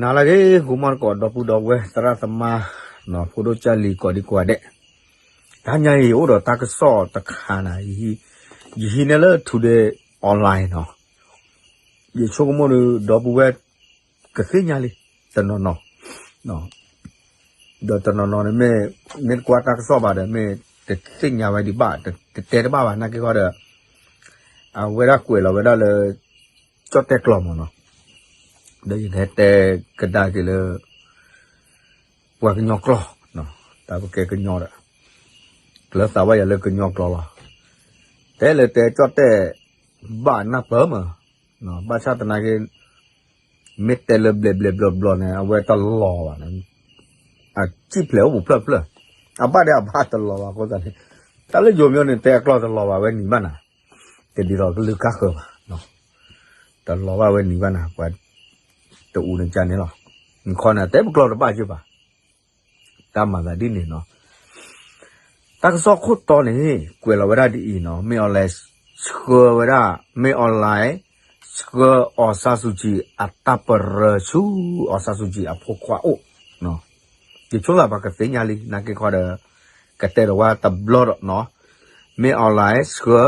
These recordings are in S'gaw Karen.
နၤလၢအဂ့ၤ ဂီၤမီၢ်သကိး ဒီပုၢ်ဒီဝဲၢ် သရၣ်သမါ ဖိဒိၣ်ကၢ်လံၤ ကိးဒံကိးဂၤဒဲး, တဟါညါအံၤ ယအိၣ်ဒီးတၢ်ကစီၣ်တခါန့ၣ်, ယဟံးန့ၢ်လၢ Today Online နီၤ, ယဆိကမိၣ်ဒီး ဒီပုၢ်ဝဲၢ် ကသ့ၣ်ညါလံ တနီၤနီၤ, ဒီးတနီၤနီၤန့ၣ်မ့ၢ် မ့ၢ်တကွၢ်တၢ်ကစီၣ်ဘၣ်ဒီး မ့ၢ်တသ့ၣ်ညါဝဲဒံးဘၣ်, တတဲတဘၣ်ဘၣ် နာ်က့ခီဒီး အဝဲဒၣ်ကွဲးလီၤဝဲဒၣ်လၢ ကၠီၣ်တဲၣ်ကျိာ်မးနီၤ, ဒီးယကဟဲတဲကဒါက့ၤလၢ ပှၤကညီကျိာ်, တၢ်ပကဲကညီဒီး ကျၢၤသးဘၣ်ယၤလၢကညီကျိာ်လီၤ. တဲလၢတဲကၠီၣ်တဲၣ် ဘၣ်နၢ်ပၢၢ်မး, ဘၣ်ဆၣ်သနာ်က့ မ့ၢ်တဲလၢဘျဲးဘျဲးဘျီဘျီန့ၣ် အဝဲတလီၤဘၣ်န့ၣ်, အစံၣ်ဖျဲးအိၣ်ပူၤဖျၢၣ်ဖျၢၣ်, အဘၣ်ဒီးအဘၣ်တလီၤဘၣ်အဃိသတးန့ၣ်, တၢ်လၢယိၤမၠိန့ၣ် တဲအကျိာ်တလီၤဘၣ်ဝဲနံၤဘၣ်နၤ, တဒ်သိးကလုၢ်ကါဃၢၤဘၣ်, တလီၤဘၣ်ဝဲနံၤဘၣ်နၤ, ပှၤတအူန့ၣ်ကန့ၣ်လီၤ, ခီန့ၣ် တဲပကျိာ်တဘၣ်ယုၢ်ဘၣ်, တၢ်မၤသးဒ်န့ၣ်နီၤ. တၢ်ကစီၣ်ခိၣ်တီန့ၣ် ကွဲးလီၤဝဲဒၣ်ဒ်အံၤနီၤ, မ့ၢ်အီၤလဲၣ် ဆှၢဝဲဒၣ် မ့ၢ်အီၤလဲၣ် ဆှၢ အောင်ဆန်းစုကြည် အတၢ်ပရၢဆူ အောင်ဆန်းစုကြည် အဖိခွါအိၣ်, ယဆိသးပှၤကသ့ၣ်ညါလံ နာ်က့ခီဒီး ကတဲဒီးဝဲတဘျီဒီးနီၤ, မ့ၢ်အီၤလဲၣ် ဆှၢ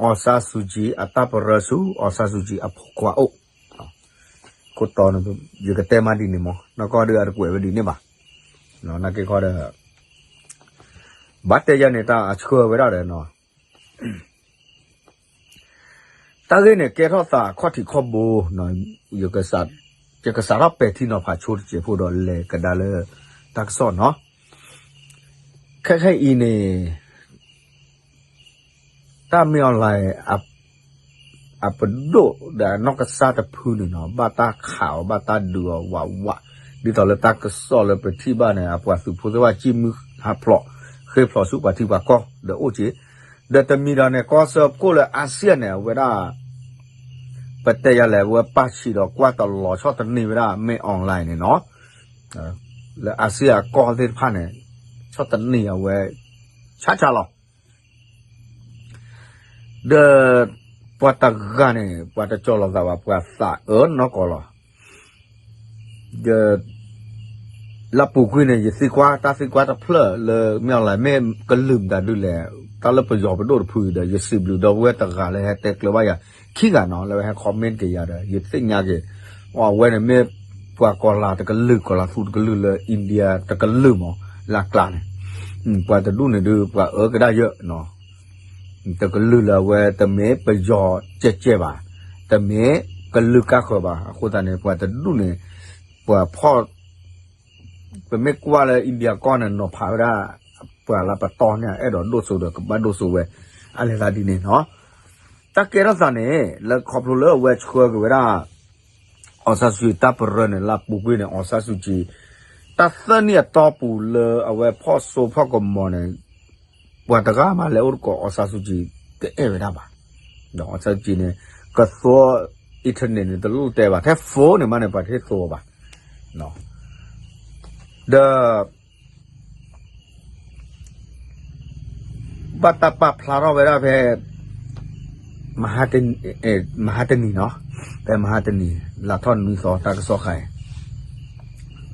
အောင်ဆန်းစုကြည် အတၢ်ပရၢဆူ အောင်ဆန်းစုကြည် အဖိခွါအိၣ်, ခိၣ်တီန့ၣ် ယကတဲမးဒ်န့ၣ်မး, နီၢ်ကီၢ်ဒုးအတကွဲးဝဲဒ်န့ၣ်ဘၣ်, နာ်က့ခီဒီး ဘၣ်တဲယၤန့ၣ် တၢ်အဆှၢဝဲဒၣ်ဒီးနီၤ, တၢ်ဂ့ၢ်န့ၣ် ကဲထီၣ်သးခီၣ်ထံးခီၣ်ဘိ, ယကစးထီၣ်ပဲာ်ထံနီၤဖးဆိတစဲးဖိဒီးလဲၤကဒါလၢတၢ်ကစီၣ်နီၤ, ခဲခဲအံၤန့ၣ် တၢ်မ့ၢ်အီၤလဲၣ် အပဒိၣ်ဒီးအနီၢ်ကစၢ်တဖုန့ၣ်နီၤ ဘၣ်တၢ်ခးအီၤဘၣ်တၢ်ဒုးအီၤဝးဝး, ဒ်သိးလၢတၢ်ကစီၣ်လၢပထံၣ်ဘၣ်န့ၣ် အပှၤသုးဖိသ့ၣ်တဖၣ်ကံၣ်မုၢ်ဟးဖျိး, ဃ့ဖျိးဆူပှၤထံပှၤကီၢ်ဒီးအိၣ်က့ၤ, ဒီးတမံၤဒီးန့ၣ် ကီၢ်စၢဖှိၣ်လၢ ASEAN န့ၣ် အဝဲဒၣ် ပတဲယၤလဲၣ် အဝဲပာ်ဆံးဒီးကွၢ်တလီၤဆီၣ်တနံၤဝဲဒၣ် မ့ၢ်အီၤလဲၣ်န့ၣ်နီၤ, လၢ ASEAN အကီၢ်သ့ၣ်တဖၣ်န့ၣ် ဆီၣ်တနံၤအဝဲ ဆါဆါလီၤ ဒီး ပှၤတဂၤန့ၣ် ပှၤတကၠီၤလိာ်သးဘၣ် ပှၤသးအၢနီၢ်ကီၢ်လီၤ. ဒီး လၢပူၤကွံာ်န့ၣ် ယသံကွၢ် တၢ်သံကွၢ်တဖျၢၣ်လၢ မ့ၢ်အီၤလဲၣ် မ့ၢ်ကလုၢ်မတၤဒုလဲၣ်, တၢ်လၢပယီၤပဒိၣ်တဖုဒီး ယစံးဘျုးဒီပုၢ်ဝဲၢ်တဂၤလၢဟဲတဲကျၢၤဘၣ်ယၤ ခံဂၤနီၤ လၢဟဲ comment က့ၤယၤဒီး ယသ့ၣ်ညါက့ၤ အဝဲန့ၣ်မ့ၢ်ပှၤကီၤလၤတကလုာ် ကီၤလၤသူတကလုာ်လၢ India တကလုာ်မး လၢအကျါန့ၣ်, ပှၤတဒူၣ်န့ၣ်ဒုး ပှၤအၢကဒါယၢ် တကလုာ်လၢအဝဲတမ့ၢ်ပယီၤကဲးကဲးဘၣ်, တမ့ၢ်ကလုာ်ကါဃၢၤဘၣ်. အဃိသတးန့ၣ် ပှၤတဒူၣ်န့ၣ် ပှၤဖီၣ် ပမ့ၢ်ကွၢ်လၢ India ကီၢ်န့ၣ် နီၤဖးဝဲဒၣ် ပှၤလၢပတီၢ်န့ၣ် အဲၣ်ဒိးဒိၣ်စိဒီးကဘၣ်ဒိၣ်စိဝဲ အလဲၤသးဒ်န့ၣ်နီၤ. တၢ်ကဲထီၣ်သးန့ၣ် လၢခီဖျိလၢအဝဲဆှၢက့ၤဝဲဒၣ် အောင်ဆန်းစုကြည် တၢ်ပရၢန့ၣ် လၢပူၤကွံာ်န့ၣ် အောင်ဆန်းစုကြည် တၢ်သၢနံၣ်အတီၢ်ပူၤလၢအဝဲဖီၣ်စိဖီၣ်ကမီၤန့ၣ် ပှၤတဂၤမးလဲၤအိၣ်တကိး အောင်ဆန်းစုကြည် တအဲၣ်ဝဲဒၣ်ဘၣ်. ဒီး အောင်ဆန်းစုကြည် န့ၣ် ကသိ internet န့ၣ် တလိၣ်တဲဘၣ် ထဲ phone န့ၣ်မးန့ၣ် ပှၤတဟ့ၣ်သိဘၣ်. ဒီး ဘၣ်တၢ်ပာ်ဖျါထီၣ်ဝဲဒၣ်ဖဲ မဟါတနံၤနီၤ, ဖဲမဟါတနံၤ လါထီၣ်နွံသီ တၢ်ကစီၣ်ခါအံၤ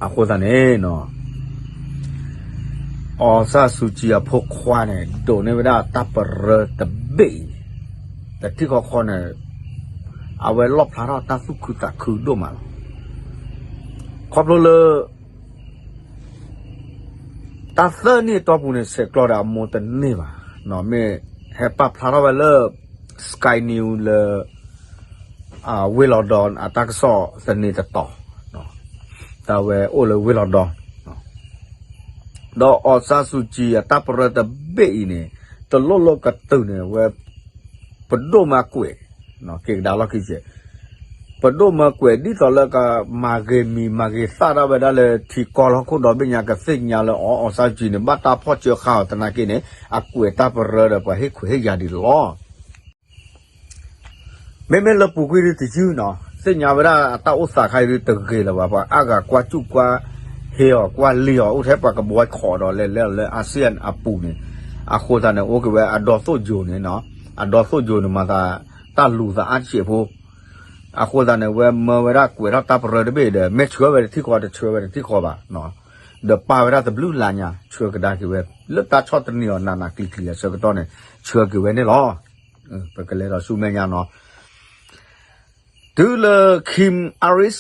အဃိသတးန့ၣ်နီၤ အောင်ဆန်းစုကြည် အဖိခွါန့ၣ် ဒိးန့ၢ်ဝဲဒၣ်တၢ်ပရၢတဘ့ၣ်အံၤန့ၣ် တထံၣ်ဃီဃီန့ၣ် အဝဲလီၣ်ဖျါထီၣ်တၢ်သူၣ်ခုသးခုဒိၣ်မးလီၤ. ခီဖျိလၢ တၢ်သၢနံၣ်အတီၢ်ပူၤန့ၣ် ဆဲးကျိးဒီးအမိၢ်တန့ၢ်ဘၣ်. မ့ၢ်ဟဲပာ်ဖျါထီၣ်ဝဲလၢ Sky News လၢ ဝ့ၢ်လီၤဒီး အတၢ်ကစီၣ်သန့ၤတတီၤ, တၢ်ဝဲအိၣ်လၢဝ့ၢ်လီၤဒီး ဒီး အောင်ဆန်းစုကြည် အတၢ်ပရၢတဘ့ၣ်အံၤန့ၣ် တလိၣ်လိၣ်ကတုၤန့ၣ် အဝဲ ပဒိၣ်မၢကွဲး က့ၤကဒါလီၢ်ခံကဲး ပဒိၣ်မၢကွဲးဒ်သိးလၢကမၤဂ့ၤမံၤမၤဂ့ၤသၣ်ဒၣ်ဝဲဒၣ်လၢထံကီၢ်လီၢ်ခိၣ်ဒီဘ့ၣ်ညါ ကသ့ၣ်ညါလၢ အောင်ဆန်းစုကြည် န့ၣ် ဘၣ်တၢ်ဖီၣ်စၢဃာ်အီၤသနာ်က့န့ၣ် အကွဲးတၢ်ပရၢဒီးပှၤဟ့ၣ်ခွဲးဟ့ၣ်ယာ်ဒံးလီၤ. မ့မ့ၢ်လၢပူၤကွံာ်ဒုတယုၢ်နီၤ သ့ၣ်ညါဝဲဒၣ်အတၢ်အိၣ်သးခါအံၤဒုတဂ့ၤလၢၤဘၣ် ပှၤအါဂၤကွၢ်စူၣ်ကွၢ်ဟ့အီၤကွၢ်လံအီၤ အိၣ်ထဲပှၤကဘှီခိးဒီးလဲၤလဲၤလၢ ASEAN အပူၤန့ၣ် အဃိသတးန့ၣ် အိၣ်က့ၤဝဲအဒီသိၣ်ယိၤန့ၣ်နီၤ အဒီသိၣ်ယိၤန့ၣ် မၤသးတၢ်လူၤသးအါတစဲးဖိ အဃိသတးန့ၣ် ဝဲမၢဝဲဒၣ်ကွဲးထီၣ်တၢ်ပရၢတဘ့ၣ်ဒီး မ့ၢ်ဆှၢဝဲတထံၣ်ဃီ တဆှၢဝဲတထံၣ်ဃီဘၣ်, ဒီးပာ်ဝဲဒၣ်တဘျုးလါညါ ဆှၢကဒါက့ၤဝဲ လၢတၢ်ဆီၣ်တနံၤအီၤနးနးကျံၤကျံၤအဆၢကတီၢ်န့ၣ် ဆှၢက့ၤဝဲန့ၣ်လီၤ. ပကလဲၤဒီးဆူမဲာ်ညါနီၤ တုၤလၢ Kim Aris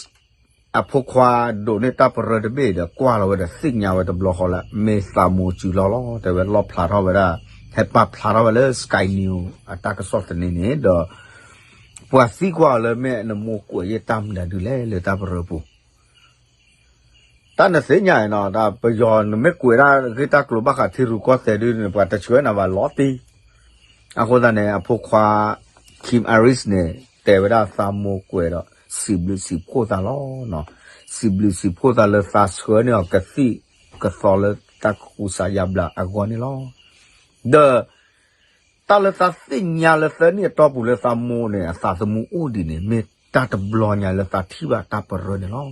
အဖိခွါဒိးန့ၢ်တၢ်ပရၢတဘ့ၣ်ဒီး ကွၢ်လီၤဝဲဒီးသ့ၣ်ညါဝဲတဘျီဃီလၢ မ့ၢ်သးမိၢ်စုလီၢ်လီၤ. တဲဝဲလီၣ်ဖျါထီၣ်ဝဲဒၣ် ဟဲပာ်ဖျါထီၣ်ဝဲလၢ Sky News အတၢ်ကစီၣ်သန့န့ၣ်ဒီး ပှၤသံကွၢ်အီၤလၢ မ့ၢ်နမိၢ်ကွဲးယဲၢ်တၢ်မနုၤဒုလဲၣ်လၢတၢ်ပရၢပူၤ တၢ်နသ့ၣ်ညါအံၤနီၤ တၢ်ပယီၤနမ့ၢ်ကွဲးဒၣ်ဂ့ၢ်တၢ်ကျိၤဘၣ်ဃးထံရူၢ်ကီၢ်သဲးဒုန့ၣ် ပှၤတဆှၢနၤဘၣ်လီၤတံၢ်. အဃိသတးန့ၣ် အဖိခွါ Kim Aris န့ၣ် တဲဝဲဒၣ်သးမိၢ်ကွဲးဒီး စံးဘျုးစံးဖှိၣ်သးလီၤ. စံးဘျုးစံးဖှိၣ်သးလၢသးဆှၢန့ၢ်အီၤကသံၣ်ကသီလၢတၢ်ကူစါယါဘျါအဂီၢ်န့ၣ်လီၤ. ဒီး တၢ်လၢသးသ့ၣ်ညါလၢသၢနံၣ်အတီၢ်ပူၤလၢသးမိၢ်န့ၣ် အသးသမူအိၣ်ဒံးန့ၣ် မ့ၢ်တၢ်တဘျီညါလၢသးထံၣ်ဘၣ်တၢ်ပရၢန့ၣ်လီၤ.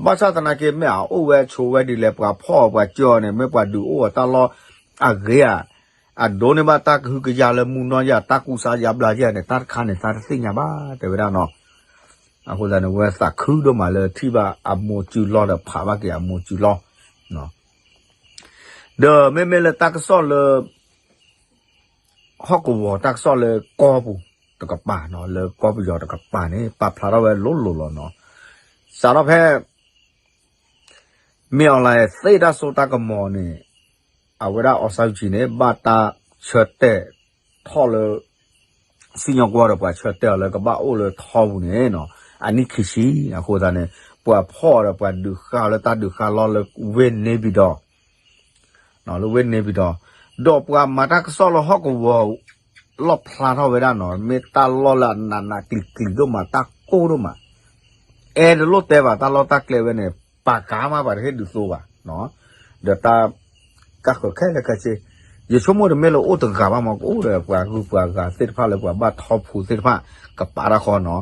ဘၣ်ဆၣ်သနာ်က့ မ့ၢ်အအိၣ်ဝဲဆိးဝဲဒ်လဲၣ် ပှၤဖီၣ်အီၤပှၤကၢအီၤန့ၣ် မ့ၢ်ပှၤဒုးအိၣ်အီၤတၢ်လီၢ်အဂ့ၤဧါ, အဒိးန့ၢ်ဘၣ်တၢ်ကဟုကယာ်လၢမူနီၢ်ယၤ တၢ်ကူစါယါဘျါယဲၢ်န့ၣ် တၢ်တခါန့ၣ် သးတသ့ၣ်ညါဘၣ် တဲဝဲဒၣ်နီၤ. အဃိသတးန့ၣ် ဝဲသးခုဒိၣ်မးလၢထံၣ်ဘၣ်အမိၢ်စုလီၢ်ဒီးဖးဘၣ်က့ၤအမိၢ်စုလီၢ် ဒီးမ့မ့ၢ်လၢတၢ်ကစီၣ်လၢ ဟီၣ်ကဝီၤတၢ်ကစီၣ်လၢကီၢ်ပူၤတကပၤနီၤ လၢကီၢ်ပယီၤတကပၤန့ၣ် ပာ်ဖျါထီၣ်ဝဲလိၤလိၤလီၤနီၤ. စးထီၣ်ဖဲ မ့ၢ်အီၤလၢသ့ၣ်တၢ်စိတၢ်ကမီၤန့ၣ် အဝဲဒၣ်အီစါယူကၠံန့ၣ် ဘၣ်တၢ်ဆၢတဲာ်ထီၣ်လၢ စံၣ်ညီၣ်ကွီၢ်ဒီးပှၤဆၢတဲာ်အီၤလၢကဘၣ်အိၣ်လၢထီပူၤန့ၣ်နီၤ အနံၣ်ခံဆံ အဃိသတးန့ၣ် ပှၤဖီၣ်အီၤဒီးပှၤဒုးဃာ်အီၤလၢတၢ်ဒုးဃာ်လီၢ်လၢဝ့ၢ်န့ၣ်ပံၤဒီး လၢဝ့ၢ်န့ၣ်ပံၤဒီး ဒီးပှၤမၤတၢ်ကစီၣ်လၢဟီၣ်ကဝီၤ လီၣ်ဖျါထီၣ်ဝဲဒၣ်နီၤ မ့ၢ်တၢ်လီၢ်လၢအနးနးကျံၤကျံၤဒိၣ်မး တၢ်ကိၢ်ဒိၣ်မး အဲၣ်တလိၣ်တဲဘၣ် တၢ်လီၢ်တၢ်ကျဲဝဲန့ၣ် ပာ်ကါမး ပှၤတဟ့ၣ်ဒုးသိဘၣ်, ဒီးတၢ် ကၢ်ဃၢၤခဲလၢာ်ခဲဆ့, ယဆိကမိၣ်တမ့ၢ်လၢအိၣ်တဂၤဘၣ်မး ကအိၣ်ဒီးပှၤဂုၤပှၤဂၤသ့ၣ်တဖၣ်လၢပှၤဘၣ်ထီဖူသ့ၣ်တဖၣ် ကပာ်တၢ်ဃီနီၤ,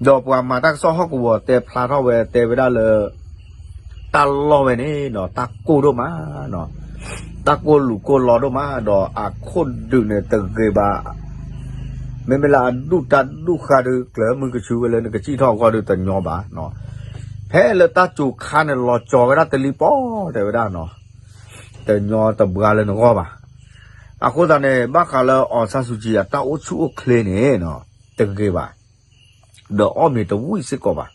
ဒီးပှၤမၤတၢ်ကစီၣ်ဟီၣ်ကဝီၤတဲဖျါထီၣ်ဝဲတဲဝဲဒၣ်လၢ တၢ်လီၢ်ဝဲန့ၣ်ဒီး တၢ်ကိၢ်ဒိၣ်မး တၢ်ကိၢ်လူၤကိၢ်လီဒိၣ်မး ဒီးအခိၣ်ဒုးန့ၣ်တဂ့ၤဘၣ်, မ့မ့ၢ်လၢအဒူၣ်တၢ်ဒူၣ်ဃာ်ဒုး ကျၢၤမုၢ်ကဆူဝဲလၢနကစံၣ်ထီၣ်အဂီၢ်ဒုးတညီဘၣ်, ဖဲလၢတၢ်စူၤခါန့ၣ် လီၤကၠီၤဝဲဒၣ်တလံၤပီၢ် တဲဝဲဒၣ်နီၤ, တညီတဘှါလၢနဂီၢ်ဘၣ်. အဃိသတးန့ၣ် ဘၣ်ဃးလၢ အောင်ဆန်းစုကြည် အတၢ်အိၣ်ဆူၣ်အိၣ်ချ့န့ၣ် တဂ့ၤဘၣ်, ဒီးအီၣ်မ့ၤတဝံၣ်စ့ၢ်ကီးဘၣ်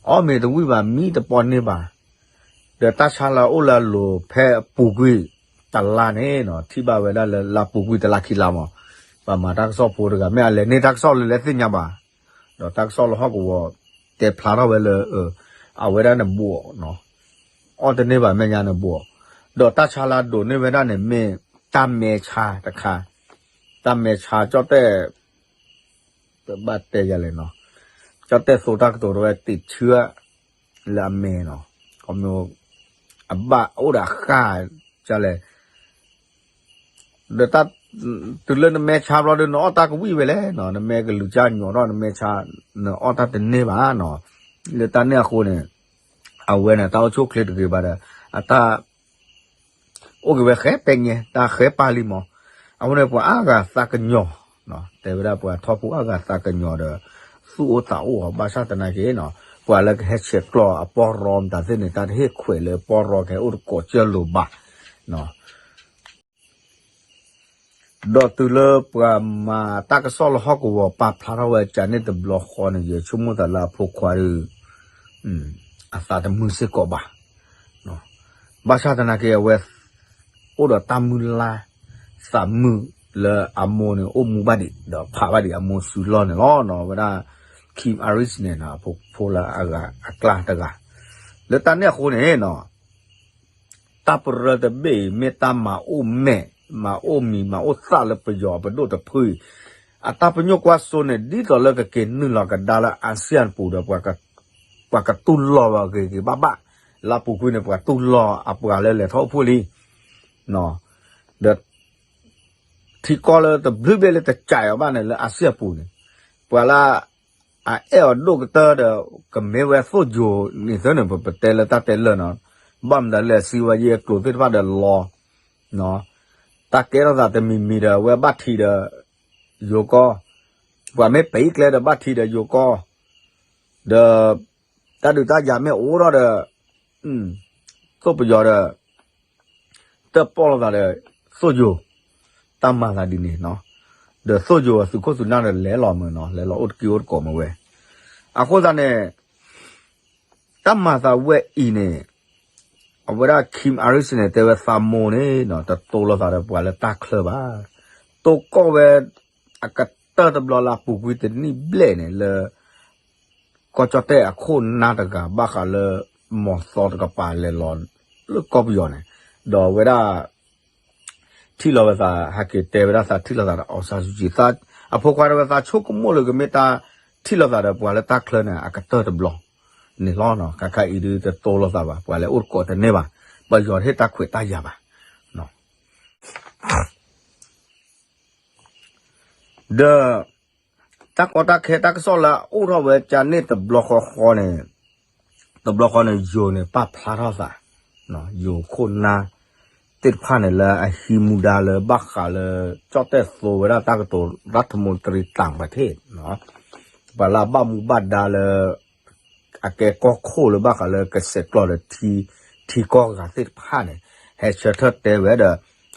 အီၣ်မ့ၤတဝံၣ်ဘၣ် မံတပီန့ၢ်ဘၣ်, ဒီးတၢ်ဆါလၢအအိၣ်လၢအလိၤဖဲအပူၤကွံာ်တလါန့ၣ်နီၤ ထံၣ်ဘၣ်ဝဲဒၣ်လၢလါပူၤကွံာ်တလါခံလါမး, ပှၤမၤတၢ်ကစီၣ်ဖိတဂၤ မ့ၢ်အလဲၤန့ၢ်တၢ်ကစီၣ်လၢလဲၤသ့ၣ်ညါဘၣ်, ဒီးတၢ်ကစီၣ်လၢဟီၣ်ကဝီၤ တဲဖျါထီၣ်ဝဲလၢ အဝဲဒၣ်န့ၣ်ဘိး, အီၣ်တန့ၢ်ဘၣ်မဲာ်ညါန့ၣ်ဘိး, ဒီးတၢ်ဆါလၢအဒိးန့ၢ်ဝဲဒၣ်န့ၣ်မ့ၢ် တၢ်မဲဆါတခါ, တၢ်မဲဆါကၠီၣ်တဲၣ် ပဘၣ်တဲယၤလဲၣ်နီၤ, ကၠီၣ်တဲၣ်သိတၢ်ကတိၤတဝဲ တံးဆၢ လၢအမဲနီၤ, ခီမ့ၢ် အဘၣ်အိၣ်ဒီးအဃၢ် ကလဲၣ်, ဒီးတၢ် တုၤလၢနမဲဆါဘျီဒီး နအီၣ်တၢ်ကဝံၣ်ဝဲလဲၣ်နီၤ, နမဲကလုာ်ကၢ်ညီထီၣ် နမဲဆါ နအီၣ်တၢ်တန့ၢ်ဘၣ်နီၤ, လၢတၢ်န့ၣ်အဃိန့ၣ် အဝဲန့ၣ် တၢ်အိၣ်ဆူၣ်အိၣ်ချ့တဂ့ၤဘၣ်ဒီး အတၢ် အိၣ်က့ၤဝဲဃဲပဲညဲ တၢ်ဃဲပာ်လံမး, အဃိန့ၣ် ပှၤအါဂၤသးကညီၤ, တဲဝဲဒၣ်ပှၤထီၣ်ဖိအါဂၤသးကညီၤဒီး သူၣ်အိၣ်သးအိၣ်အီၤ ဘၣ်ဆၣ်သနာ်က့နီၤ ပှၤလၢကဟဲဆဲးကျိးအပီၢ်ရီမတၤသ့ၣ်န့ၣ် တၢ်တဟ့ၣ်ခွဲးလၢပီၢ်ရီကဟဲအိၣ်တကိးကၢၢ်လိာ်ဘၣ် ဒီးတုၤလၢပှၤမၤတၢ်ကစီၣ်လၢဟီၣ်ကဝီၤပာ်ဖျါထီၣ်ဝဲကန့ၣ်တဘျီဃီန့ၣ် ယဆိကမိၣ်သးလၢအဖိခွါဒီး အသးတမုာ်စ့ၢ်ကီးဘၣ်, ဘၣ်ဆၣ်သနာ်က့အဝဲ အိၣ်ဒီးတၢ်မုၢ်လၢ် သးမုာ်လၢအမိၢ်န့ၣ် အိၣ်မူဘၣ်ဒံး ဒီးဖးဘၣ်ဒံးအမိၢ်စုလီၢ်န့ၣ်လီၤ. ဝဲဒၣ် Kim Aris န့ၣ် အဖိဖိလၢအဂၤအကျါတဂၤ, လၢတၢ်န့ၣ်အဃိန့ၣ်နီၤ တၢ်ပရၢတဘ့ၣ်အံၤ မ့ၢ်တၢ်မၤအိၣ်မဲာ် မၤအိၣ်မံၤ မၤအိၣ်သၣ်လၢပယီၤပဒိၣ်တဖုအံၤ, အတၢ်ပညိၣ်ကွၢ်စိန့ၣ် ဒ်သိးလၢကက့ၤနုာ်လီၤကဒါလၢ ASEAN ပူၤဒီး ပှၤကတူၢ်လိာ်ဂ့ၤဂ့ၤဘၣ်ဘၣ်, လၢအပူၤကွံာ်န့ၣ် ပှၤတူၢ်လိာ်အပှၤလၢလဲၤထီၣ်အိၣ်ဖှိၣ်လံ, ဒီး ထံကီၢ်လၢတဘျုးဘ့ၣ်လၢတကးအီၤဘၣ်န့ၣ် လၢ ASEAN ပူၤန့ၣ်, ပှၤလၢ အအဲၣ်အီၤဒိၣ်ကတၢၢ်ဒီး ကမ့ၢ်ဝဲသိၣ်ယိၤန့ၣ်သ့န့ၣ် ပတဲလၢတၢ်တဲလၢာ်နီၤ, ဘၣ်မတၤလဲၣ် စံးဝဲယဲအကျိၤသ့ၣ်တဖၣ်ဒီးလီၤ, တၢ်ကဲထီၣ်သးတမံၤမံၤဒီး အဝဲဘၣ်ထံးဒီး ယိၤကီၢ် ပှၤမ့ၢ်ပဲာ်အံၤကျဲဒီးဘၣ်ထံဒီးယိၤကီၢ်, ဒီး တၢ်ဒုးတၢ်ယၤမ့ၢ်အိၣ်ထီၣ်ဒီး သိၣ်ပယီၤဒီး တၢ်ပီၣ်လိာ်သးဒီး သိၣ်ယိၤ, တၢ်မၤသးဒ်န့ၣ်နီၤ, ဒီးသိၣ်ယိၤအသုးခိၣ်သုးနၢ်ဒီးလဲၤလီၤမ့ၢ်နီၤ, လဲၤလီၤအိၣ်တက့ၢ်အိၣ်တကိးမ့ၢ်ဝဲ, အဃိသတးန့ၣ် တၢ်မၤသးဝဲအံၤန့ၣ် အဝဲဒၣ် Kim Aris န့ၣ် တဲဝဲသးမိၢ်န့ၣ် တတိလိာ်သးဒီးပှၤလၢတၢ်ချၢဘၣ်, တိၢ်ကီၢ်ဝဲ အကတၢၢ်တဘျီလၢအပူၤကွံာ်တနံၣ်ဘျဲၣ်န့ၣ်လၢ ကီၢ်ကၠီၣ်တဲၣ်အခိၣ်နၢ်တဂၤဘၣ်ဃးလၢ မီၤသီတကပၤလဲၤလီၤ လၢကီၢ်ပယီၤန့ၣ်, ဒီးအဝဲဒၣ် ထံၣ်လီၤဝဲသး ဟဲက့ၤတဲဝဲဒၣ်သးထံၣ်လိာ်သးဒီး အောင်ဆန်းစုကြည် အဖိခွါတဲဝဲသးဆိကမိၣ်လၢကမ့ၢ်တၢ်ထံၣ်လိာ်သးဒီးပှၤလၢတၢ်ချၢန့ၣ် အကတၢၢ်တဘျီန့ၣ်လီၤ. ခါခါအံၤဒုးတတိလိာ်သးဘၣ်, ပှၤလဲၤအိၣ်တကိးတန့ၢ်ဘၣ်, ပယီၤတဟ့ၣ်တၢ်ခွဲးတၢ်ယာ်ဘၣ် ဒီး တၢ်ကီတၢ်ခဲတၢ်ကစီၣ်လၢအအိၣ်ထီၣ်ဝဲကန့ၣ်တဘျီဃီဃီန့ၣ်, တဘျီဃီန့ၣ် ယိၤန့ၣ် ပာ်ဖျါထီၣ်သး, ယိၤခိၣ်နၢ်သ့ၣ်တဖၣ်န့ၣ်လၢအဟံးမူဒါလၢဘၣ်ဃးလၢ ကၠီၣ်တဲၣ်သိဝဲဒၣ်တၢ်ကတိၤ รัฐมนตรีต่างประเทศ ပှၤလၢအဘၣ်မူဘၣ်ဒါလၢ အကဲကီၢ်ခိၣ်လၢဘၣ်ဃးလၢကဆဲးကျိးဒီး ထံကီၢ်ဂၤသ့ၣ်တဖၣ်န့ၣ် ဟဲဆၢထၢၣ်တဲဝဲဒီး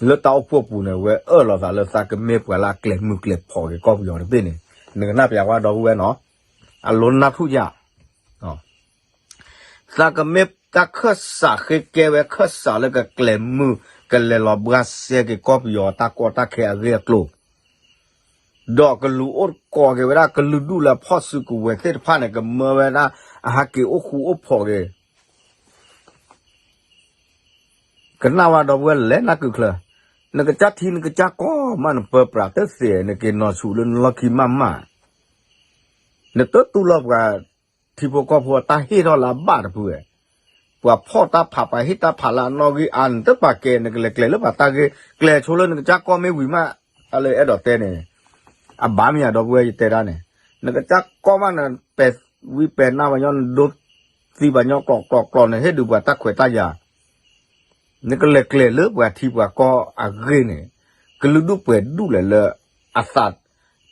လၢတၢ်အိၣ်ဖှိၣ်ပူၤန့ၣ် ဝဲအၢၣ်လီၤသးလၢသးကမ့ၢ်ပှၤလၢအကျဲၤမုၢ်ကျဲၤဖှီၣ်က့ၤကီၢ်ပယီၤတဘ့ၣ်န့ၣ်, နကနၣ်ပျးဝဲဒီပုၢ်ဝဲၢ်နီၤ, အလိနၢ်ထူၣ်ယၤ သးကမ့ၢ်တၢ်ခၢၣ်စးဃ့ကဲဝဲခၢၣ်စးလၢကကျဲၤမုၢ် ကလဲၤလီၤဘှါစဲက့ၤကီၢ်ပယီၤတၢ်ကီတၢ်ခဲအဂ့ၢ်အကျိၤ ဒီးကလူၤအိၣ်တကိးက့ၤဝဲဒၣ်ကလုာ်ဒူၣ်လၢအဖီၣ်စုကဝဲၤသ့ၣ်တဖၣ်န့ၣ် ကမၢဝဲဒၣ် အဟးက့ၤအိၣ်ဃူအိၣ်ဖိးက့ၤ ကနၣ်ဝဲဒီပုၢ်ဝဲၢ်လဲၤနၢ်ကုၢ်ချၢ, နကစၢ်ထံနကစၢ်ကီၢ်မး နပၢပြးတသ့ နက့ၤနီၢ်ဆူၣ်လၢနလီၢ်ခံမးမး, နတတူၢ်လိာ်ပှၤထံဖိကီၢ်ဖိအတၢ်ဟ့ၣ်ထီၣ်လၢအဘၣ်တဖုဧဲ, ပှၤဖီၣ်တၢ်ဖး ပှၤဟ့ၣ်တၢ်ဖးလၢအနီၣ်ဂံၢ်အါ နတပာ်ကဲ နကလဲၤကျဲၤလၢပှၤတၢ်ဂ့ၢ် ကျဲၤဆိလၢနကစၢ်ကီၢ်မ့ၢ်ဝံၤမး, အလၢအဲၣ်ဒိးတဲန့ၣ်, အဘၣ်မ့ၢ်ဧါဒီပုၢ်ဝဲၢ်ယတဲဒၣ်န့ၣ်, နကစၢ်ကီၢ်မး နပဲာ်ဝံပဲာ်နါပှၤညီ နဒိသံပှၤညီကျိးကျိးကျိး နဟ့ၣ်ဒုးပှၤတၢ်ခွဲးတၢ်ယာ် နကလဲၤကျဲၤလၢပှၤထံပှၤကီၢ်အဂ့ၢ်န့ၣ်, ကလုာ်ဒူၣ်ပှဲၤဒူၣ်လဲၣ်လၢအသး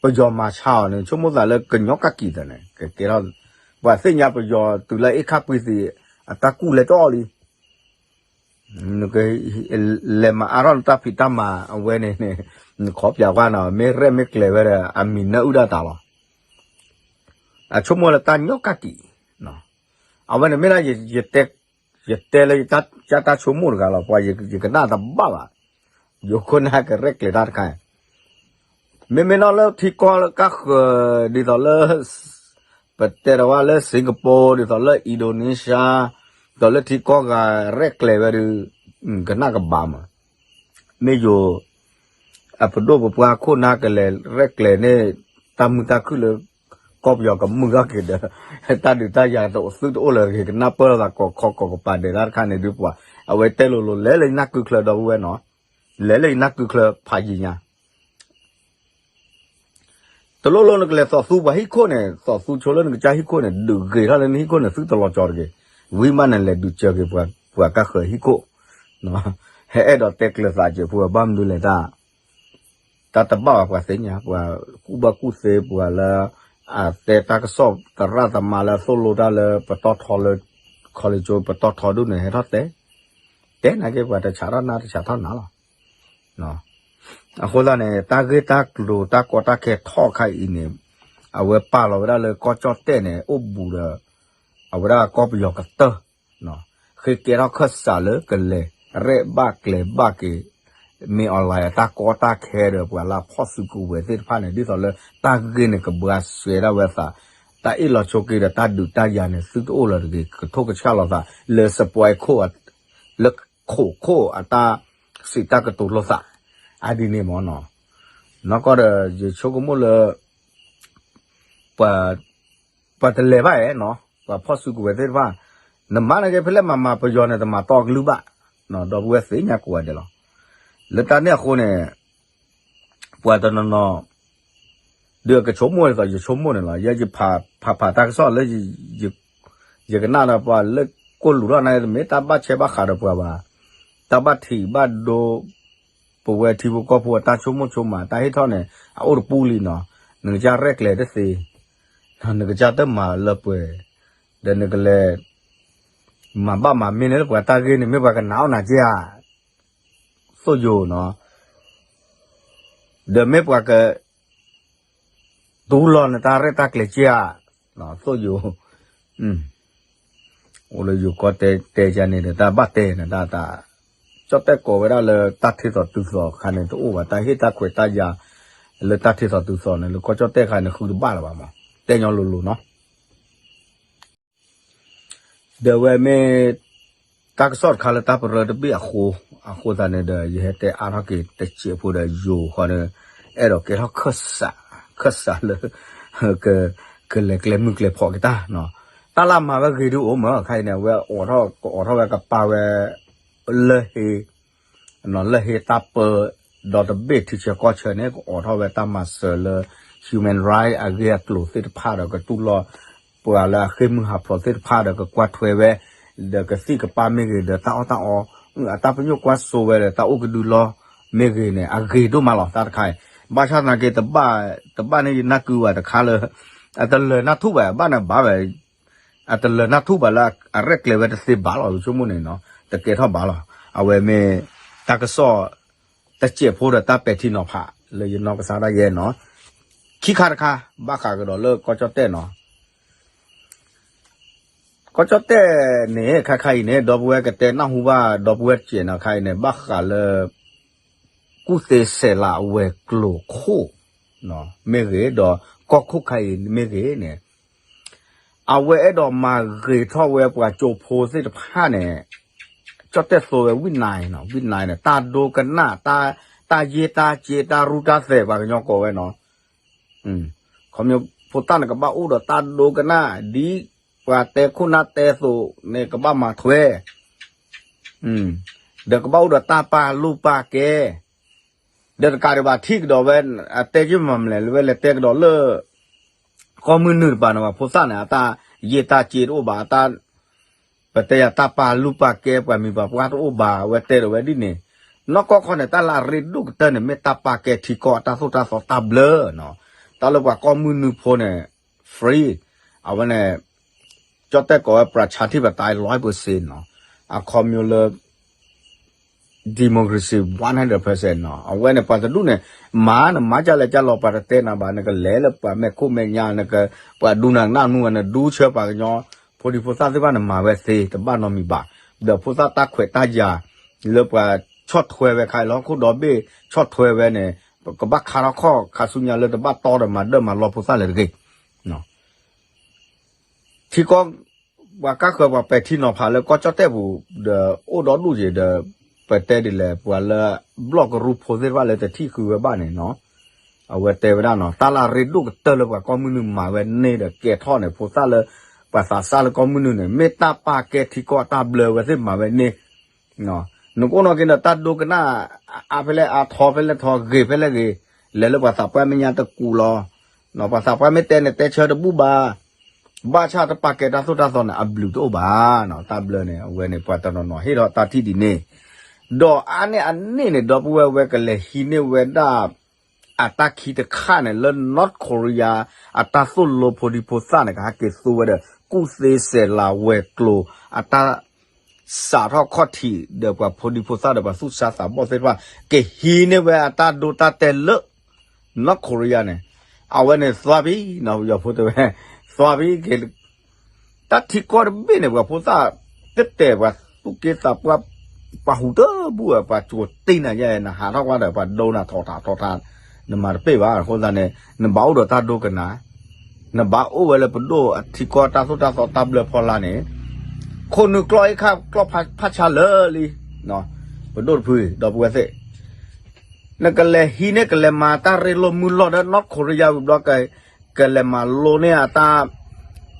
ပယီၤမၤဆါအီၤန့ၣ် ဆိကမိၣ်သးလၢကညီကၣ်ကံၤသးန့ၣ် ကကဲထီၣ်, ပှၤသ့ၣ်ညါပယီၤတုၤလၢအ့ၣ်ခၣ်ပှံၤသံး အတၢ်ကူၣ်လဲၤတအီၣ်လံ နကလဲၤမၤအါထီၣ်နတၢ်ဖံးတၢ်မၤအဝဲန့ၣ်န့ၣ်, နခီပၠးကွၢ်နီၤ မ့ၢ်ရဲၣ်မ့ၢ်ကျဲၤဝဲဒီး အမံၤနၢအုၣ်ဒၣ်တၢ်လီၤ. အဆိကမိၣ်လၢတၢ်ညီကၣ်ကံၤ, အဝဲန့ၣ်မ့ၢ်ဒၣ် ယတဲလၢယတၢ်ဆိကမိၣ်တဂၤလီၤ ပှၤယကနၣ်တဘၣ်ဘၣ်, ယိၤခိၣ်နၢ်ကရဲၣ်ကျဲၤတၢ်တခါ မ့မ့ၢ်နီၢ်လၢထံကီၢ်ကၢ်ဃၢၤ ဒ်သိးလၢ ပတဲဒီးဝဲလၢ Singapore ဒ်သိးလၢ Indonesia ဒ်သိးလၢထံကီၢ်ဂၤရဲၣ်ကျဲၤဝဲဒီး ကနၣ်ကဘၣ်မး, မ့ၢ်ယိၤ အပဒိၣ်ပပှၢ်ခိၣ်နၢ်ကလဲၤရဲၣ်ကျဲၤန့ၣ် တၢ်မုာ်တၢ်ခုၣ်လၢ ကီၢ်ပယီၤကမုာ်ထီၣ်က့ၤဒီး တၢ်ဒုးတၢ်ယၤသုတအိၣ်လၢၤတဂ့ၤ ကနၢ်ပၢၢ်လိာ်သးကိးခီကိးကပၤဒဲးတၢ်တခါန့ၣ်ဒုးပှၤ အဝဲတဲလိၤလိၤ လဲၤလၢယနၢ်ကုၢ်ချၢဒီပုၢ်ဝဲၢ်နီၤ, လဲၤလၢယနၢ်ကုၢ်ချၢဖးယံာ်ညါ တလိၣ်လိၣ်နကလဲၤသီၣ်သူပှၤဟံၣ်ခိၣ်န့ၣ် သီၣ်သူဆိလၢနကစၢ်ဟံၣ်ခိၣ်န့ၣ် ဒုးဂ့ၤထီၣ်လၢနဟံၣ်ခိၣ်န့ၣ် သုတလီၤကၠီတဂ့ၤ, ဝံၤမးန့ၣ် လဲၤဒုးစၢၤက့ၤပှၤကၢ်ဃၢၤဟံၣ်ခိၣ်, ဟဲအဲၣ်ဒိးတဲကျၢၤသးက့ၤပှၤဘၣ်မနုၤလဲၣ်တၢ် တၢ်တဘၣ်ဘၣ်ပှၤသ့ၣ်ညါ ပှၤကူၣ်ဘၣ်ကူၣ်သ့ပှၤလၢ အတဲတၢ်ကစီၣ်သရၣ်သမါလၢသိၣ်လိတၢ်လၢပတီၢ်ထီလၢ college ပတီၢ်ထီဒိၣ်န့ၣ် ဟဲထီၣ်တဲ တဲနာ်က့ပှၤတဆးထီၣ်နါတဆးထီၣ်နါလီၤ. အဃိသတးန့ၣ် တၢ်ဂ့ၢ်တၢ်ကျိၤတၢ်ကီတၢ်ခဲထီၣ်ခါအံၤန့ၣ် အဝဲပာ်လီၤဝဲဒၣ်လၢကီၢ်ကၠီၣ်တဲၣ်န့ၣ် အိၣ်ဘူးဒီး အဝဲဒၣ်ကီၢ်ပယီၤကတၢၢ် ဃ့ကဲထီၣ်ခၢၣ်စးလၢကလဲၤရဲၣ်ဘၣ်ကျဲၤဘၣ်က့ၤ မ့ၢ် online အတၢ်ကီတၢ်ခဲဒီးပှၤလၢအဖီၣ်စုကဝဲၤသ့ၣ်တဖၣ်န့ၣ် ဒ်သိးလၢတၢ်ဂ့ၢ်န့ၣ်ကဘှါစဲဒၣ်ဝဲအသး တၢ်အ့ၣ်လိာ်ဆိးက့ဒီးတၢ်ဒုးတၢ်ယၤန့ၣ် သုတအိၣ်လၢၤတဂ့ၤ ကထိၣ်ကဆှၣ်လိာ်သး လၢ စပွဲခိၣ် လၢခိၣ်ခိၣ်အတၢ်စံးတၢ်ကတိၤလိာ်သး အဒ်န့ၣ်မ့ၢ်နီၤ နီၢ်ကီၢ်ဒီး ယဆိကမိၣ်လၢ ပှၤတလဲၤဘၣ်ဧါနီၤ ပှၤဖီၣ်စုကဝဲၤသ့ၣ်တဖၣ် နမၤန့ၢ်က့ၤဖဲလဲၣ်မၤမၤပယီၤန့ၣ် တမၤတီအကလုၢ်ဘၣ် ဒီပုၢ်ဝဲၢ်သ့ၣ်ညါကိးဂၤဒဲးလီၤ. လၢတၢ်န့ၣ်အဃိန့ၣ် ပှၤတနီၤနီၤ ဒုးအကဆိကမိၣ်ဒ်သိးယဆိကမိၣ်န့ၣ်လီၤ. ယဲယဖးဖးတၢ်ကစီၣ်လၢ ယကနၣ်ဒီးပှၤလၢကိၣ်လူးထီၣ်န့ၣ် တမ့ၢ်တၢ်ဘၣ်ဆဲးဘၣ်ဃးဒီးပှၤဘၣ်. တၢ်ဘၣ်ထံးဘၣ်ဒိ ပဝဲထံဖိကီၢ်ဖိအတၢ်ဆိကမိၣ်ဆိကမး တၢ်ဟ့ၣ်ထီၣ်န့ၣ် အအိၣ်တပူၤလံနီၤ. နကစၢ်ရဲၣ်ကျဲၤတသ့, နကစၢ်တမၤလၢပှဲၤ, ဒီးနကလဲၤ မၤဘၣ်မၤမ့ၢ်န့ၣ်လၢပှၤတၢ်ဂ့ၢ်န့ၣ် မ့ၢ်ပှၤကနာ်အီၤနၤက့ဧါ, သိၣ်ယိၤနီၤ, ဒီးမ့ၢ်ပှၤက တူၢ်လိာ်နတၢ်ရဲၣ်တၢ်ကျဲၤက့ဧါ, သိၣ်ယိၤ, အိၣ်လၢယိၤကီၢ်တဲတဲယၤန့ၣ်ဒီး တၢ်ဘၣ်တဲနတၢ်တၢ်, ကၠီၣ်တဲၣ်ကိးဝဲဒၣ်လၢတၢ်ထ့သိးတုၤသိးအခါန့ၣ် တအိၣ်ဘၣ် တၢ်ဟ့ၣ်တၢ်ခွဲးတၢ်ယာ် လၢတၢ်ထ့သိးတုၤသိးန့ၣ် လၢကီၢ်ကၠီၣ်တဲၣ်အခါန့ၣ် ဃုတဘၣ်လၢၤဘၣ်မး, တဲညီလိၤလိၤနီၤ. ဒီးဝဲမ့ၢ် တၢ်ကစီၣ်တခါလၢတၢ်ပရၢတဘ့ၣ်အဃိ, အဃိသတးန့ၣ်ဒီး ယဟဲတဲအါထီၣ်က့ၤတစဲးဖိဒီးယိၤဃီန့ၣ် အဲၣ်ဒိးကဲထီၣ်ခၢၣ်စး, ခၢၣ်စးလၢ ကလဲၤကျဲမုၢ်ကျဲဖီက့ၤတၢ်နီၤ, တၢ်လၢမၤဝဲဂ့ၤဒုအိၣ်မး ခါအံၤန့ၣ် အဝဲအိးထီၣ် ကအိးထီၣ်ဝဲကပာ်ဝဲ လၢၢ်ဟ့ လၢၢ်ဟ့တၢ်ပၢ ဒီတဘ့ၣ်ထံဆၢကီၢ်ဆၢန့ၣ် ကအိးထီၣ်ဝဲတၢ်မၤစၢၤလၢ human right အဂ့ၢ်အကျိၤသ့ၣ်တဖၣ်ဒီး ကတူၢ်လိာ် ပှၤလၢအဃ့ၢ်မုၢ်ဟးဖျိးသ့ၣ်တဖၣ်ဒီး ကကွၢ်ထွဲဝဲ ဒီးကသံၣ်ကပၢ်မ့ၢ်ဂ့ၤ ဒီးတၢ်အီၣ်တၢ်အီ အတၢ်ပညိၣ်ကွၢ်စိဝဲဒီး တၢ်အိၣ်ကဒုလီၢ်မ့ၢ်ဂ့ၤန့ၣ် အဂ့ၤဒိၣ်မးလီၤ တၢ်တခါအံၤ, ဘၣ်ဆၣ်သနာ်က့ တဘၣ် တဘၣ်န့ၣ်ယနၢ်ကုဝဲတခါလၢ အတလၢာ်နၢ်ထူၣ်ဘၣ် ဘၣ်န့ၣ်ဘၣ်ဝဲ အတလၢာ်နၢ်ထူၣ်ဘၣ်လၢအရဲၣ်ကျဲၤဝဲတသ့ဘၣ်လီၤ ယဆိကမိၣ်န့ၣ်နီၤ တကဲထီၣ်ဘၣ်လီၤ. အဝဲမ့ၢ် တၢ်ကစီၣ် တစဲးဖိဒီးတၢ်ပဲာ်ထံနီၤဖး လၢယနီၢ်ကစၢ်ဒၣ်ယဲနီၤ ခံခါတခါ ဘၣ်ဃးကဒီးလၢကီၢ်ကၠီၣ်တဲၣ်နီၤ ကီၢ်ကၠီၣ်တဲၣ်န့ၣ် ခါခါအံၤန့ၣ် ဒီပုၢ်ဝဲၢ်ကတဲနၢ်ဟူဘၣ် ဒီပုၢ်ဝဲၢ်တစဲးနီၤ ခါအံၤန့ၣ် ဘၣ်ဃးလၢ ကူၣ်သ့စဲးလးဝဲၤကျိၤခိၣ် မ့ၢ်ဂ့ၤ ဒီးကီၢ်ခိၣ်ခါအံၤမ့ၢ်ဂ့ၤန့ၣ် အဝဲအဲၣ်ဒိးမၤဂ့ၤထီၣ်ဝဲပှၤကၠိဖိသ့ၣ်တဖၣ်န့ၣ် ကၠီၣ်တဲၣ်သိဝဲဝံၣ်နၤနီၤ ဝံၣ်နၤန့ၣ် တၢ်ဒိကနၣ် တၢ်ယ့ၢ်တၢ်စ့ တၢ်ရူၢ်တၢ်သဲး ပှၤကညီကိးဝဲနီၤ ခီဖျိဖိသၣ်န့ၣ် ကဘၣ်အိၣ်ဒီးတၢ်ဒိကနၣ် ဒ်ပှၤတဲခိၣ်နၢ်တဲသိးန့ၣ် ကဘၣ်မၤထွဲ ဒီးကဘၣ်အိၣ်ဒီးတၢ်ပာ်လုၢ်ပာ်ကဲ ဒီးတကးဒံးဘၣ်ထံၣ်ကဒီးဝဲ အတဲက့မၤမလဲၣ် လၢဝဲလဲၤတဲကဒီးလၢ ကီၢ်မုၢ်နုာ်တပၤန့ၣ် ပှၤဖိသၣ်န့ၣ် အတၢ်ယ့ၢ်တၢ်စ့တအိၣ်ဘၣ် အတၢ် ပတဲယၤတၢ်ပာ်လုၢ်ပာ်ကဲပှၤမံၤပှၤပှၢ်တအိၣ်ဘၣ် အဝဲတဲဒီးဝဲဒ်န့ၣ် နီၢ်ကီၢ်ခီန့ၣ် တၢ်လၢအရ့ဒိၣ်ကတၢၢ်န့ၣ် မ့ၢ်တၢ်ပာ်ကဲထံကီၢ်အတၢ်သိၣ်တၢ်သီတၢ်ဘျၢနီၤ တၢ်လၢပှၤကီၢ်မုၢ်နုာ်ဖိန့ၣ် free အဝဲန့ၣ် ကၠီၣ်တဲၣ်ကိးဝဲ ပြၢၣ်ဆါထံၣ်ပတၢ် ร้อยเปอร์เซ็นต์ နီၤ အခီပညီလၢ democracy one hundred percent နီၤ အဝဲန့ၣ်ပှၤတဒူၣ်န့ၣ် မၤနမၤကလဲၣ်ကလီၤ ပှၤတတဲနၤဘၣ် နကလဲၤလၢပှၤမဲာ်ခိၣ်မဲာ်ညါ နက ပှၤဒူနၤနၢ်နူနဒူဆၢပှၤကညီ ဖိဒံဖိသၣ်သ့ၣ်တဖၣ်န့ၣ် မၤဝဲသ့ တဘၣ်နီတမံၤဘၣ် ဒီးဖိသၣ်တၢ်ခွဲးတၢ်ယာ် လၢပှၤဆီၣ်ထွဲဝဲခါအံၤလီၤ ခိၣ်ဒီဘ့ၣ်ဆီၣ်ထွဲဝဲန့ၣ် ကဘၣ်ခါထီၣ်ခီၣ်ခါဆူညါလၢတဘၣ်တီဒီးမၤဒၢၣ်မၤလီဖိသၣ်လဲၣ်တဂ့ၤ ထံကီၢ် ပှၤကါဃၢၤပှၤပဲာ်ထံနီၤဖးလၢကီၢ်ကၠီၣ်တဲၣ်ပူၤ ဒီးအိၣ်ဒီဒူၣ်က့ၤဒီး ပတဲဒ်လဲၣ် ပှၤလၢ ဘျီၣ်ကရူၢ်ဖိသ့ၣ်တဖၣ်လၢတထံၣ်ဃုာ်ဝဲဘၣ်န့ၣ်နီၤ အဝဲတဲဝဲဒၣ်နီၤ တၢ်လၢအရ့ဒိၣ်ကတၢၢ်လၢပှၤကီၢ်မုၢ်နုာ်မၤဝဲန့ၣ်ဒီးကဲထီၣ်န့ၣ် ဖိသၣ်လၢ ပှၤသးစၢ်လၢကီၢ်မုၢ်နုာ်န့ၣ် မ့ၢ်တၢ်ပာ်ကဲထံကီၢ်အတၢ်ဘျၢဝဲသ့ၣ်မၤဝဲန့ၣ် နကအိၣ်နီၢ်က့ၤဒီးတၢ်ဒိကနၣ် အါဖဲလဲၣ်အါထီဖဲလဲၣ်ထီ ဂ့ၤဖဲလဲၣ်ဂ့ၤ လဲၤလၢပှၤသးပှၢ်မဲာ်ညါတကူးလီၤ ပှၤသးပှၢ်မ့ၢ်တဲန့ၣ် တဲဆၢတဘူၣ်ဘၣ် ဘၣ်ဆၣ်တၢ်ပာ်ကဲတၢ်သိၣ်တၢ်သီန့ၣ် အဘျုးတအိၣ်ဘၣ်နီၤ တၢ်ဘျၢန့ၣ် အဝဲန့ၣ် ပှၤတနီၤနီၤဟ့ၣ်ထီၣ်တၢ်ထံၣ်ဒ်န့ၣ် ဒီးအါန့ၢ်အန့ၣ်န့ၣ် ဒီပုၢ်ဝဲၢ်ဝဲကလဲၤဟံးန့ၢ်ဝဲဒၣ် အတၢ်ခံတခါန့ၣ် လၢ North Korea အတၢ်သိၣ်လိဖိဒံဖိသၣ်န့ၣ် ကဟဲက့ၤသိဝဲဒီး ကူၣ်သ့စဲးလၤဝဲၤကျိၤ အတၢ် စးထီၣ်ခီၣ်ထံးဒီးပှၤဖိဒံဖိသၣ်ဒီးပှၤသူၣ်စၢ်သးဘီၣ်သ့ၣ်တဖၣ် ကဟံးန့ၢ်ဝဲအတၢ်ဒိတၢ်တဲာ်လၢ North Korea န့ၣ် အဝဲန့ၣ်သွါဖံးနီၤ ပယီၤဖိတဲဝဲ သွါဖံးက့ၤ တၢ်ထံကီၢ်တဘ့ၣ်န့ၣ် ပှၤဖိသၣ် တတဲာ်ပှၤသူၣ်က့သးပှၢ် ပှၤဟူးတဘူၣ် ပှၤကိးတ့ၢ်နၤယဲ နဟးထီၣ်ကွၢ်ဒီး ပှၤဒိနၤထီၣ်ထးထီၣ်ထး နမၤတပ့ၢ်ဘၣ် အဃိသတးန့ၣ် နဘၣ်အိၣ်ဒီးတၢ်ဒိကနၣ် နဘၣ်အိၣ်ဝဲလၢပဒိၣ်အထံကီၢ်တၢ်သိၣ်တၢ်သီတၢ်ဘျၢဖီလာ်န့ၣ် ခိၣ်နူာ်ကျီအံၤခါကျီဖးဆါလၢာ်လံ ပဒိၣ်တဖု ဒီပုၢ်ဝဲၢ်သ့ၣ် နကလဲၤဟံးန့ၢ်ကလဲၤမၤတၢ်ရ့လိာ်မုာ်လိာ်ဒီး North Korea ဝံၤဘျီ ကလဲၤမၤလိန့ၢ်အတၢ်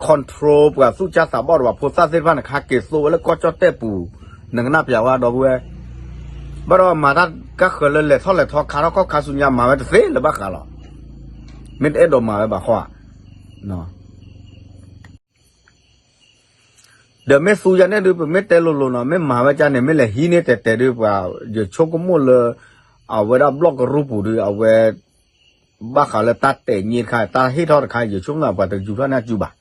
control ပှၤသူၣ်စၢ်သးဘီၣ်ဒီးပှၤဖိသၣ်သ့ၣ်တဖၣ်န့ၣ် ကဟဲက့ၤသိဝဲလၢကီၢ်ကၠီၣ်တဲၣ်ပူၤ နကနၣ်ပျးဝဲ ဒီပုၢ်ဝဲၢ် ဘၣ်ဒီးမၤတၢ်ကါဃၢၤလၢလဲၤထီၣ်လဲၤထီ ခါထီၣ်ခီၣ်ခါဆူညါ မၤဝဲတသ့လၢၤဘၣ်ဃးလီၤ မ့ၢ်တအဲၣ်ဒိးမၤဝဲဘၣ်ဃီဧါ ဒီးမ့ၢ်သူယၤန့ၣ်ဒုး ပမ့ၢ်တဲလိၤလိၤနီၤ မ့ၢ်မၤဝဲကၢ်န့ၣ် မ့ၢ်လဲၤဟံးန့ၢ်တဲာ်တဲာ်ဒုး ပှၤယဆိကမိၣ်လၢ အဝဲဒၣ်ဘျီၣ်ကရူၢ်ပူၤဒုး အဝဲ ဘၣ်ဃးလၢတၢ်တဲာ်ညါတခါ တၢ်ဟ့ၣ်ထီၣ်တခါ ယဆိကမိၣ်သး ပှၤတယူၤထီၣ်န့ၢ်အစုဘၣ်,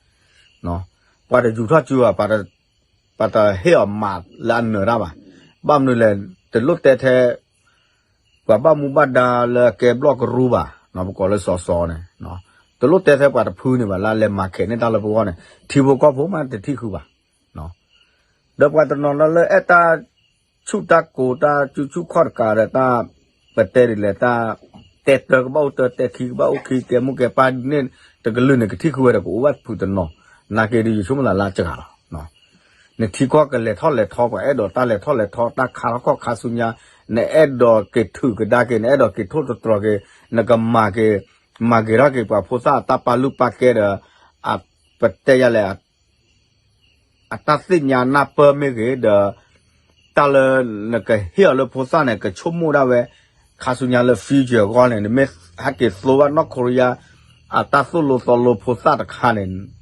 ပှၤတယူၤထီၣ်စုဘၣ်, ပှၤတဟ့ၣ်အီၤမၤလၢအနၢၤတၢ်ဘၣ်. ဘၣ်မနုၤလဲၣ်, တလိၣ်တဲထဲ ပှၤဘၣ်မူဘၣ်ဒါလၢအကဲဘျီၣ်ကရူၢ်ဘၣ်, ပကိးလၢစီၤစီၤန့ၣ်, တလိၣ်တဲထဲပှၤတဖုန့ၣ်ဘၣ် လၢအလဲၤမၤခဲးန့ၢ်တၢ်လၢပဂီၢ်န့ၣ် ထံဖိကီၢ်ဖိမးတထံၣ်ဃုာ်ဘၣ်. ဒီးပှၤတနီၤနီၤလၢအဲၣ်တၢ်ဆူၣ်တၢ်ကိၤ တၢ်ကူၣ်ဆူၣ်ခီၣ်တကးဒီးတၢ် ပတဲဒ်လဲၣ် တၢ် တဲတၢ်ကဘၣ်အိၣ်တၢ် တဲခံကဘၣ်အိၣ်ခံ ကဲမိၢ်ကဲပၢ်န့ၣ် တကလုာ်န့ၣ် ကထံၣ်ဃုာ်ဝဲဒီး ကအိၣ်ဘၣ်ဖုးတနီၤ, နာ်က့ဒီး ယဆိကမိၣ်သးလၢအစှၤလီၤ. နထံကီၢ်ကလဲၤထီၣ်လဲၤထီ ပှၤအဲၣ်ဒိးတၢ်လဲၤထီၣ်လဲၤထီ တၢ်ခါထီၣ်ခီၣ်ခါဆူညါ, နအဲၣ်ဒိးက့ၤထုးကဒါက့ၤ နအဲၣ်ဒိးက့ၤထိၣ်သတြီၤက့ၤ နကမၤက့ၤ မၤက့ၤထီၣ်က့ၤပှၤဖိသၣ်အတၢ်ပာ်လုၢ်ပာ်ကဲဒီး ပတဲယၤလဲၣ် အတၢ်သ့ၣ်ညါနၢ်ပၢၢ်မ့ၢ်ဂ့ၤဒီး တၢ်လၢနကဟ့ၣ်အီၤလၢဖိသၣ်န့ၣ် ကဆိကမိၣ်ဒၣ်ဝဲ ခါဆူညါလၢ future အဂီၢ်န့ၣ် နမ့ၢ်ဟဲက့ၤသိဘၣ်နီၢ်ခိရံယါ အတၢ်သိၣ်လိသီလိဖိသၣ်တခါန့ၣ်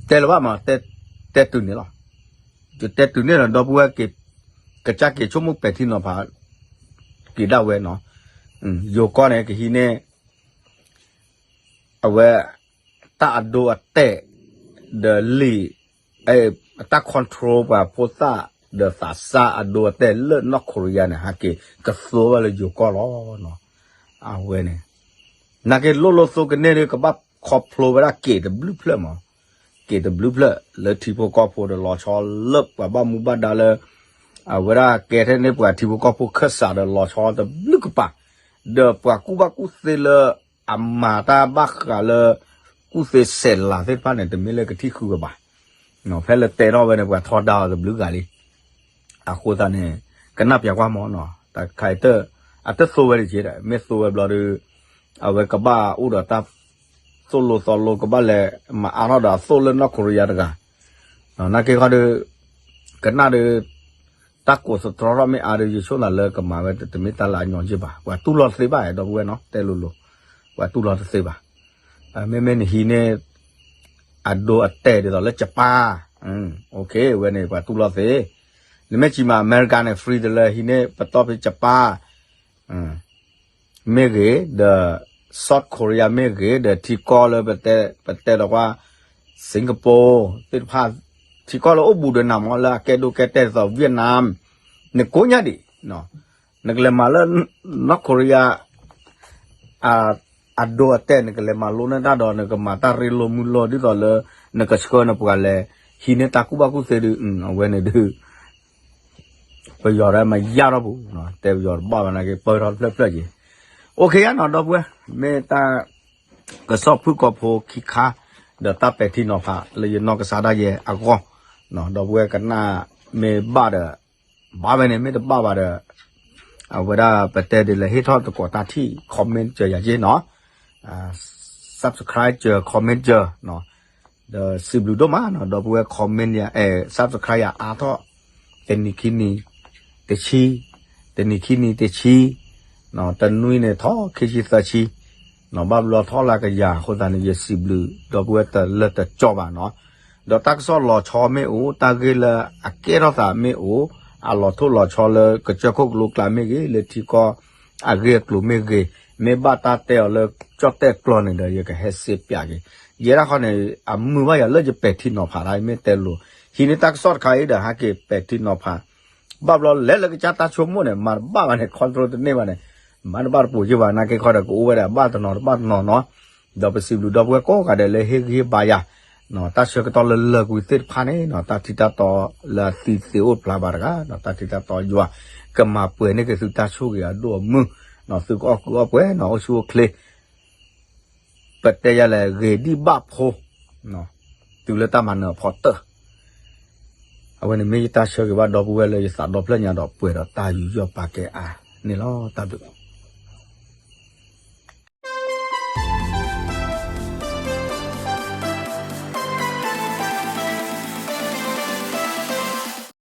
တဲလၢၤဘၣ်မး, တဲတုၤန့ၣ်လီၤ. ယတဲတုၤန့ၣ်လီၤ ဒီပုၢ်ဝဲၢ်က့ၤ ကစၢ်က့ၤဆိကမိၣ်ပဲာ်ထံနီၤဖး က့ၤဒၣ်ဝဲနီၤ, ယိၤကီၢ်န့ၣ် ကဟံးန့ၢ် အဝဲ တၢ်အဒိအတဲာ် ဒီးလံာ် တၢ် control ပှၤဖိသၣ် ဒီးသးစၢ်အဒိအတဲာ်လၢနီၢ်ခိရံယါန့ၣ် ဟဲက့ၤကသိဘၣ်လၢယိၤကီၢ်လီၤ. အဝဲန့ၣ် နာ်က့လိၣ်လိၣ်သိကန့ၢ်ဒီး ကဘၣ်ခီဖျိဝဲဒၣ်က့ၤတဘျုးဖျၢၣ်မး, က့ၤတဘျုးဖျၢၣ်လၢထံဖိကီၢ်ဖိဒီး လီၤဆီလၢပှၤဘၣ်မူဘၣ်ဒါလၢ အဝဲဒၣ်ကဲထဲန့ၣ် ပှၤထံဖိကီၢ်ဖိခၢၣ်စးဒီး လီၤဆီတဘျုးကပၤ, ဒီးပှၤကူၣ်ဘၣ်ကူၣ်သ့လၢ အမၤတၢ်ဘၣ်ဃးလၢ ကူၣ်သ့စဲးလၤသ့ၣ်တဖၣ်န့ၣ် တမ့ၢ်လၢကထံၣ်ဃုာ်ဝဲဘၣ်. ဖဲလၢတဲထီၣ်ဝဲန့ၣ် ပှၤထီဒါအီၤတဘျုးဂၤလံ. အဃိသတးန့ၣ် ကနၣ်ပၠးကွၢ်မးနီၤ, တၢ်တခါအံၤတၢ်အတသိဝဲတက့ၢ်ဒီး မ့ၢ်သိဝဲဘျီဒီး အဝဲကဘၣ်အိၣ်ဒီးတၢ်သိၣ်လိသီလိ ကဘၣ်လဲၤမၤအါထီၣ်ဒီးအသိၣ်လၢနီၢ်ခိရံယါတဂၤ, နာ်က့ခီဒီး ကနၣ်ဒီး တၢ်ကိးသတြီထီၣ်မ့ၢ်အါဒီး ယဆိကမိၣ်လၢကမၤဝဲတမ့ၢ်တၢ်လၢအညီက့ၢ်ဘၣ်, ပှၤတူၢ်လိာ်တသ့ဘၣ် ဒီပုၢ်ဝဲၢ်နီၤ, တဲလိၤလိၤ, ပှၤတူၢ်လိာ်တသ့ဘၣ်. မ့မ့ၢ်နဟံးန့ၢ် အဒိအတဲာ်ဒ်သိးလၢ Japan, ဝဲန့ၣ် ပှၤတူၢ်လိာ်သ့, နမ့ၢ်စံးမး အမဲရကၤန့ၣ် free တလၢ ဟံးန့ၢ်ပတီၢ်ဖဲ Japan မ့ၢ်ဂ့ၤ, ဒီး South Korea မ့ၢ်ဂ့ၤ, ဒီးထံကီၢ်လၢ ပတဲဒီးကွၢ် Singapore သ့ၣ်တဖၣ်, ထံကီၢ်လၢအိၣ်ဘူးဒီးနၤမး လၢအကဲဒိၣ်ကဲတဲာ်ဒ်သိး Vietnam, နကိးညါဒံး, နကလဲၤမၤလၢ North Korea အဒိအတဲာ် နကလဲၤမၤလိန့ၢ်တၢ်ဒီး နကမၤတၢ်ရ့လိာ်မုာ်လိာ်ဒ်သိးလၢ နကဆှၢနပှၤလဲၤ ဟံးန့ၢ်တၢ်ကူၣ်ဘၣ်ကူၣ်သ့ဒုး အဝဲန့ၣ်ဒုး ပယီၤဒီးမၤယၢ်ထီၣ်ပူၤ, တဲပယီၤတဘၣ်ဘၣ်နာ်က့ ပၢၢ်ထီၣ်တဖျၢၣ်ဖျၢၣ်က့ၤ, အိၣ်ခ့ယါနီၤ ဒီပုၢ်ဝဲၢ်, မ့ၢ်တၢ်ကစီၣ်ဖုၣ်ကိာ်ဖိခံခါ, ဒီးတၢ်ပဲာ်ထံနီၤဖးလၢယနီၢ်ကစၢ်ဒၣ်ယဲအဂီၢ်, ဒီပုၢ်ဝဲၢ်ကနၣ်မ့ၢ်ဘၣ်ဒီး ဘၣ်ဝဲန့ၣ် မ့ၢ်တဘၣ်ဘၣ်ဒီး အဝဲဒၣ်ပတဲဒ်လဲၣ် ဟ့ၣ်ထီၣ်သကိးတၢ်ထံၣ် comment စၢၤယၤက့ၤနီၤ, subscribe စၢၤ comment စၢၤနီၤ, ဒီးစံးဘျုးဒိၣ်မးနီၤ ဒီပုၢ်ဝဲၢ် comment ယၤ အဲ subscribe ယၤအါထီၣ် တနံၤခံနံၤ တဆံ, တနံၤခံနံၤတဆံ, တနွံန့ၣ်ထီၣ်ခံဆံသၢဆံ, ဘၣ်ဘျီထီၣ်လၢကယၤအဃိသတးန့ၣ် ယစံးဘျုး ဒီပုၢ်ဝဲၢ်တလၢတကီၢ်ဘၣ်နီၤ, ဒီးတၢ်ကစီၣ်လီၤဆီမ့ၢ်အိၣ် တၢ်ဂ့ၢ်လၢအကဲထီၣ်သးမ့ၢ်အိၣ် အလီၤထိၣ်လီၤဆီလၢကစၢၢ်ခိၣ်ကလိကျါမ့ၢ်ဂ့ၤ လၢထံကီၢ်အဂ့ၢ်အကျိၤမ့ၢ်ဂ့ၤ, မ့ၢ်ဘၣ်တၢ်တဲအီၤလၢကၠီၣ်တဲၣ်ကျီန့ၣ်ဒီး ယကဟဲစ့ပၠးက့ၤ, ယဲဒၣ်ဃီန့ၣ် အမုာ်ဘၣ်ယၤလၢယပဲာ်ထံနီၤဖးတၢ် မ့ၢ်တဲလိၤ, ဟံးန့ၢ်တၢ်ကစီၣ်တခါအံၤဒီး ဟဲက့ၤပဲာ်ထံနီၤဖး ဘၣ်ဘျီလဲၤလၢကစၢ်တၢ်ဆိကမိၣ်န့ၣ် မၤတဘၣ်ဘၣ်န့ၣ် control တန့ၢ်ဘၣ်န့ၣ်, မၤတဘၣ်တပူၤယ့ၢ်ဘၣ် နာ်က့ခီဒီး ကအိၣ်ဝဲဒၣ်ဘၣ်တနီၤတဘၣ်တနီၤနီၤ, ဒီးပစံးဘျုးဒီပုၢ်ဝဲၢ်ကိးဂၤဒဲးလၢဟ့ၣ်ဂံၢ်ဟ့ၣ်ဘါယၤ, တၢ်ဆၢကတီၢ်လၢလၢာ်ကွံာ်သ့ၣ်တဖၣ်န့ၣ်နီၤ တၢ်ထံတၢ်တီလၢအသံသ့အိၣ်ဖျါဘၣ်တဂၤ, တၢ်ထံတၢ်တီယွၤ ကမၤပှဲၤန့ၢ်က့ၤသုတၢ်ဆိၣ်ဂ့ၤအဒိၣ်အမုၢ်, သုကအီၣ်ကုးအီၣ်ပှဲၤနီၤ အိၣ်ဆူၣ်အိၣ်ချ့ ပတဲယၤလဲၣ် ဂ့ၤဒံၣ်ဘၣ်ဖိ, တုၤလၢတၢ်မၤနၢၤအဖီတၢၢ်, အဝဲန့ၣ်မ့ၢ်ယတၢ်ဆၢဂ့ၤဘၣ်ဒီပုၢ်ဝဲၢ်လၢယသးဒီဖျၢၣ်ညါဒီးပှဲၤဒီးတၢ်ယူးယီၣ်ပာ်ကဲအါန့ၣ်လီၤ. တၢ်ဘျုး